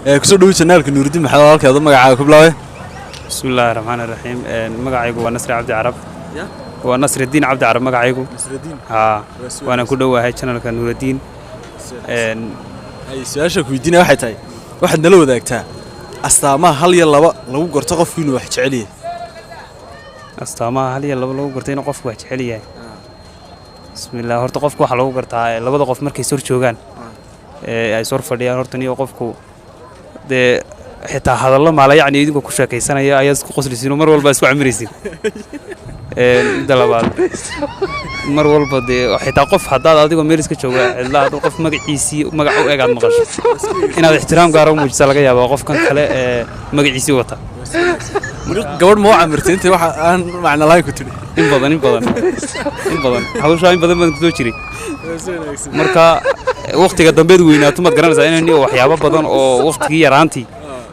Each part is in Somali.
Kusoo dhowo channelka Nuurudiin Maxamed, walaalkeeda. Magacaaga ku bilaabay. Bismillaahi raxmaani raxiim. Magacaygu waa Nasri Cabdi Carab, waa Nasridiin Cabdi Carab magacaygu. Nasrudiin. Haa, waana ku dhowahay channelka Nuurudiin. Su-aasha ku weydiinaya waxay tahay, waxaad nala wadaagtaa astaamaha hal iyo laba lagu garto qofku inuu wax jecel yahay. Astaamaha hal iyo laba lagu garto inuu qofku wax jecel yahay? Bismillah, horta qofku waxaa lagu gartaa labada qof markay sor joogaan ee ay sor fadhiyaan, horta niyo qofku dee xitaa hadallo maala yacni idinkoo ku sheekaysanaya ayaad isku qoslisiin oo mar walba isku camiraysiin. Midda labaad, mar walba dee xitaa qof haddaad adigoo meel iska jooga cidla, haddaad qof magaciisii magac u eg aad maqasho, inaad ixtiraam gaara u muujisa laga yaabaa qofkan kale ee magaciisii wata. Gabadh ma u camirtay intay waxa aan macno lahayn ku tidhi? In badan, in badan, in badan. Hawshaa in badan baan kusoo jiray. Marka waqtiga dambeed weynaato maad garanaysaa inay niyo waxyaabo badan oo waqtigii yaraantii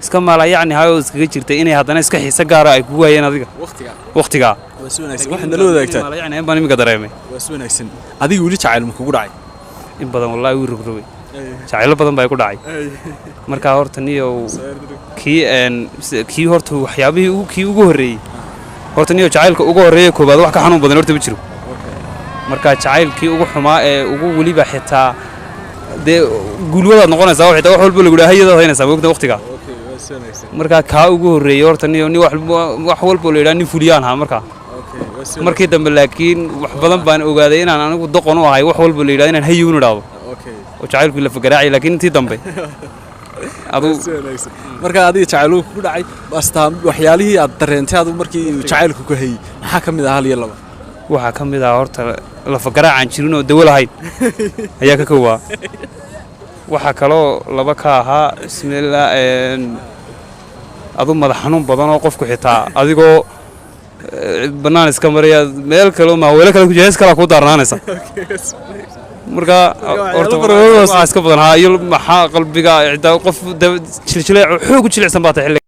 iska maala yacni hayoo iskaga jirtay inay haddana iska xiise gaara ay kugu hayeen adiga waqtiga waqtigaa. Waa si wanaagsan. Waxaad nala wadaagtaa Maala yacni in baan iminka dareemay. Waa si wanaagsan. Adiga weli jacayl ma kugu dhacay? In badan wallaahi, wii rogrogay, jacaylo badan baa igu dhacay. Marka horta niyow kii kii horta waxyaabihii kii ugu horreeyey, horta niyow jacaylka ugu horreeya koobaad wax ka xanuun badan horta ma jiro. Marka jacaylkii ugu xumaa ee ugu weliba xitaa dee guulwadaad noqonaysaa oo xitaa wax walba lagu dhaha hayadaad haynaysaa moogta waqtigaa. Marka kaa ugu horreeyey horta niyow nin wax walba la yidhaha nin fuliyaan ahaa. Markaa markii dambe laakiin wax badan baan ogaaday inaan anigu doqon u ahay, wax walba la yidhaha inaan hayi un idhaahdo oo jacaylku la fagaraacay. Laakiin intii dambe aduu Marka adiga jacayluhu kugu dhacay, astaan waxyaalihii aad dareentay adu markii uu jacaylku ku hayey maxaa ka mid ah, hal iyo laba? Waxaa ka mid ah horta lafagaraacaan jirin oo dawo lahayn ayaa ka kowaa. Waxaa kaloo laba ka ahaa, bismillah, adu madax xanuun badan oo qofku xitaa adigoo bannaan iska maraya meel kale oo maaweelo kale ku jira, hees kalaa kuu daarnaanaysa. Marka horta waxaa iska badan haa iyo maxaa qalbiga xitaa qof jiljilec xoog u jilicsan baa tahay xilliga.